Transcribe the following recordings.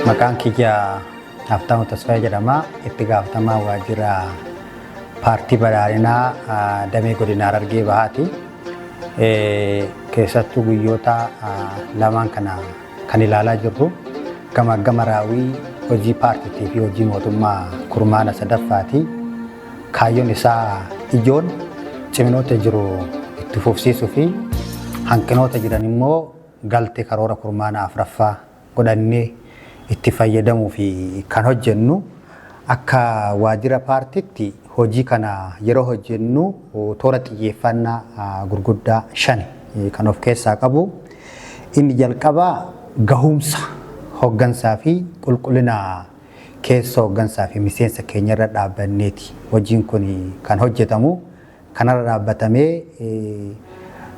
Maqaan kiyya Habtaamuu Tasfaayee jedhama. Itti gaafatamaa waajjira paartii badhaadhinaa damee godina Harargee Bahaati. Keessattuu guyyoota lamaan kana kan ilaalaa jirru gama raawwii hojii paartiitii fi hojii mootummaa kurmaana sadaffaati. Kaayyoon isaa ijoon ciminoota jiru itti fufsiisuu fi hanqinoota jiran immoo galtee karoora kurmaana afuraffaa godhannee itti fayyadamuu fi kan hojjennu akka waajjira paartiitti hojii kana yeroo hojjennu toora xiyyeeffannaa gurguddaa shani kan of keessaa qabu. Inni jalqabaa gahumsa hooggansaa fi qulqullina keessa hooggansaa fi miseensa keenyarra dhaabbanneeti. Hojiin kun kan hojjetamu kanarra dhaabbatamee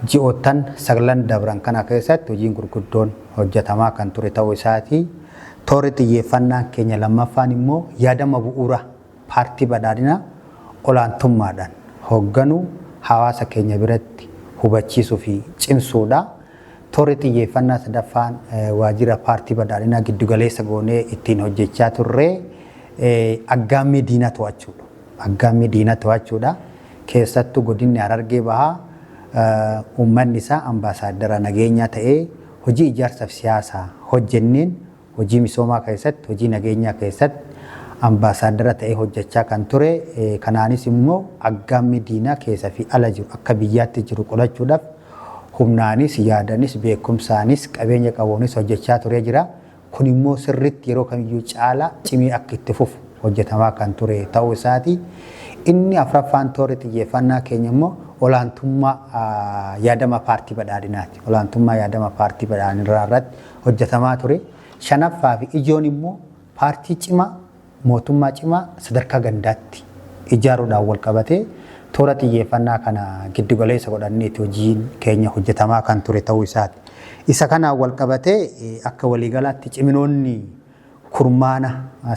ji'oottan saglan dabran kana keessatti hojiin gurguddoon hojjetamaa kan ture ta'uu isaati. Toorri xiyyeeffannaan keenya lammaffaan immoo yaadama bu'uura paartii badhaadhinaa olaantummaadhaan hoogganuu hawaasa keenya biratti hubachiisuu fi cimsuudha. Toorri xiyyeeffannaa sadaffaan waajjira paartii badhaadhinaa giddugaleessa goonee ittiin hojjechaa turre aggaammii diinaa to'achuudha. Aggaammii diinaa to'achuudha. Keessattuu godinni Harargee Bahaa uummanni isaa ambaasaaddara nageenyaa ta'ee hojii ijaarsaaf siyaasaa hojjenneen hojii misoomaa keessatti hojii nageenyaa keessatti ambaasaaddara ta'ee hojjechaa kan ture. Kanaanis immoo aggaammii diinaa keessa fi ala jiru akka biyyaatti jiru qolachuudhaaf humnaanis yaadanis beekumsaanis qabeenya qabuunis hojjechaa turee jira. Kun immoo sirriitti yeroo kamiyyuu caalaa cimee akka itti fufu hojjetamaa kan ture ta'uu isaati. Inni afuraffaan toorri xiyyeeffannaa keenya immoo olaantummaa yaadama paartii badhaadhinaati. Olaantummaa yaadama paartii badhaadhinaa irratti hojjetamaa ture. Shanaffaa fi ijoon immoo paartii cimaa mootummaa cimaa sadarkaa gandaatti ijaaruudhaan wal qabatee toora xiyyeeffannaa kana giddugaleessa godhanneeti hojiin keenya hojjetamaa kan ture ta'uu isaati. Isa kanaan wal qabatee akka waliigalaatti ciminoonni kurmaana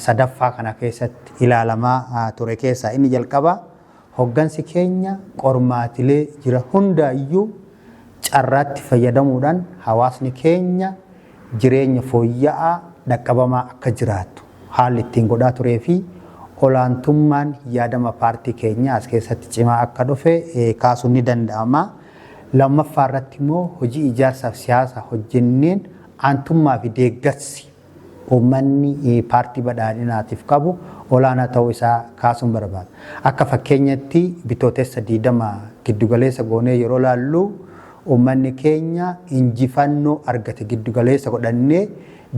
sadaffaa kana keessatti ilaalamaa ture keessaa inni jalqabaa hoggansi keenya qormaatilee jira hundaayyuu carraatti fayyadamuudhaan hawaasni keenya jireenya fooyya'aa dhaqqabamaa akka jiraatu haalli ittiin godhaa turee fi olaantummaan yaadama paartii keenyaa as keessatti cimaa akka dhufe kaasuun ni danda'ama. Lammaffaa irratti immoo hojii ijaarsaaf siyaasa hojjenneen aantummaa fi deeggarsi uummanni paartii badhaadhinaatiif qabu olaanaa ta'uu isaa kaasuun barbaada. Akka fakkeenyatti bitootessa 20 giddugaleessa goonee yeroo laallu uummanni keenya injifannoo argate giddugaleessa godhannee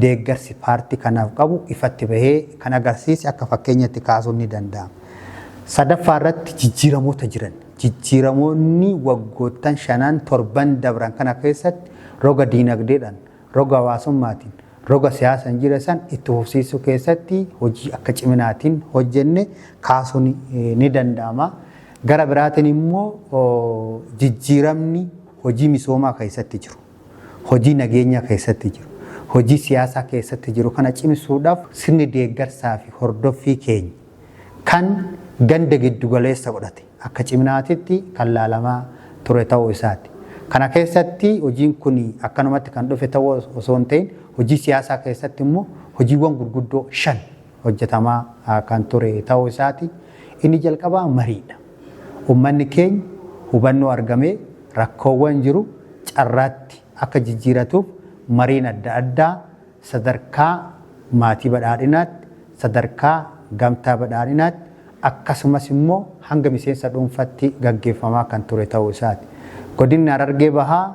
deeggarsi paartii kanaaf qabu ifatti bahee kan agarsiise akka fakkeenyatti kaasuun ni danda'ama. Sadaffaa irratti jijjiiramoota jiran. Jijjiiramoonni waggoottan shanan torban dabran kana keessatti roga diinagdeedhaan, roga hawaasummaatiin, roga siyaasaan jira san itti fufsiisuu keessatti hojii akka ciminaatiin hojjenne kaasuun ni danda'ama. Gara biraatiin immoo jijjiiramni hojii misoomaa keessatti jiru, hojii nageenyaa keessatti jiru, hojii siyaasaa keessatti jiru kana cimsuudhaaf sirni deeggarsaa fi hordoffii keenya kan ganda giddugaleessa godhate akka ciminaatitti kan laalamaa ture ta'uu isaati. Kana keessatti hojiin kun akkanumatti kan dhufe ta'uu osoo hin ta'in hojii siyaasaa keessatti immoo hojiiwwan gurguddoo shan hojjetamaa kan ture ta'uu isaati. Inni jalqabaa mariidha. Uummanni keenya hubannoo argamee rakkoowwan jiru carraatti akka jijjiiratuuf mariin adda addaa sadarkaa maatii badhaadhinaatti, sadarkaa gamtaa badhaadhinaatti akkasumas immoo hanga miseensa dhuunfaatti gaggeeffamaa kan ture ta'uu isaati. Godinni Harargee Bahaa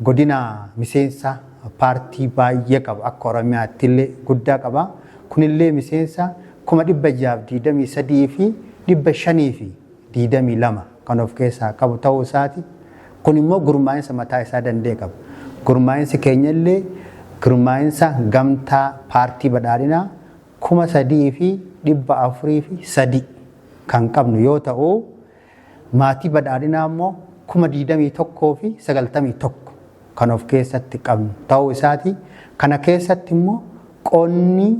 godina miseensa paartii baay'ee qabu akka Oromiyaatti illee guddaa qaba. Kunillee miseensa 623,522 kan of keessaa qabu ta'uu isaati. Kun immoo gurmaa'insa mataa isaa danda'e qaba. Gurmaa'insi keenya illee gurmaa'insa gamtaa paartii badhaadhinaa 3,403 kan qabnu yoo ta'u, maatii badhaadhinaa immoo 21,091 kan of keessatti qabnu ta'uu isaati. Kana keessatti immoo qonni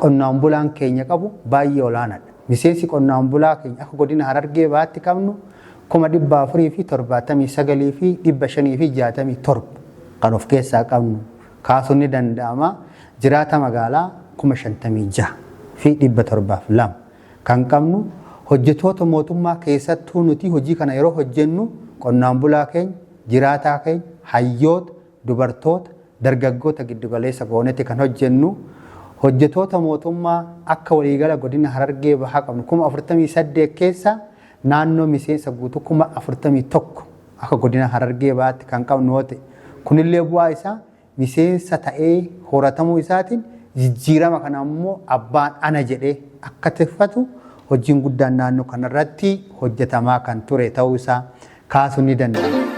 qonnaan bulaan keenya qabu baay'ee olaanaadha. Miseensi qonnaan bulaa keenya akka godina Harargee Bahaatti qabnu 479,567 kan of keessaa qabnu kaasuun ni danda'ama. Jiraata magaalaa 56,702 kan qabnu. Hojjetoota mootummaa keessattuu nuti hojii kana yeroo hojjennu qonnaan bulaa keenya, jiraataa keenya, hayyoota, dubartoota, dargaggoota giddugaleessa goonetti kan hojjennu. Hojjetoota mootummaa akka waliigala godina Harargee Bahaa qabnu 48,000 keessa naannoo miseensa guutuu 41,000 akka godina Harargee Bahaatti kan qabnu yoo ta'e, kunillee bu'aa isaa miseensa ta'ee horatamuu isaatiin jijjiirama kana ammoo abbaan ana jedhee akka tifatu hojiin guddaan naannoo kanarratti hojjetamaa kan ture ta'uu isaa kaasuu ni danda'ama.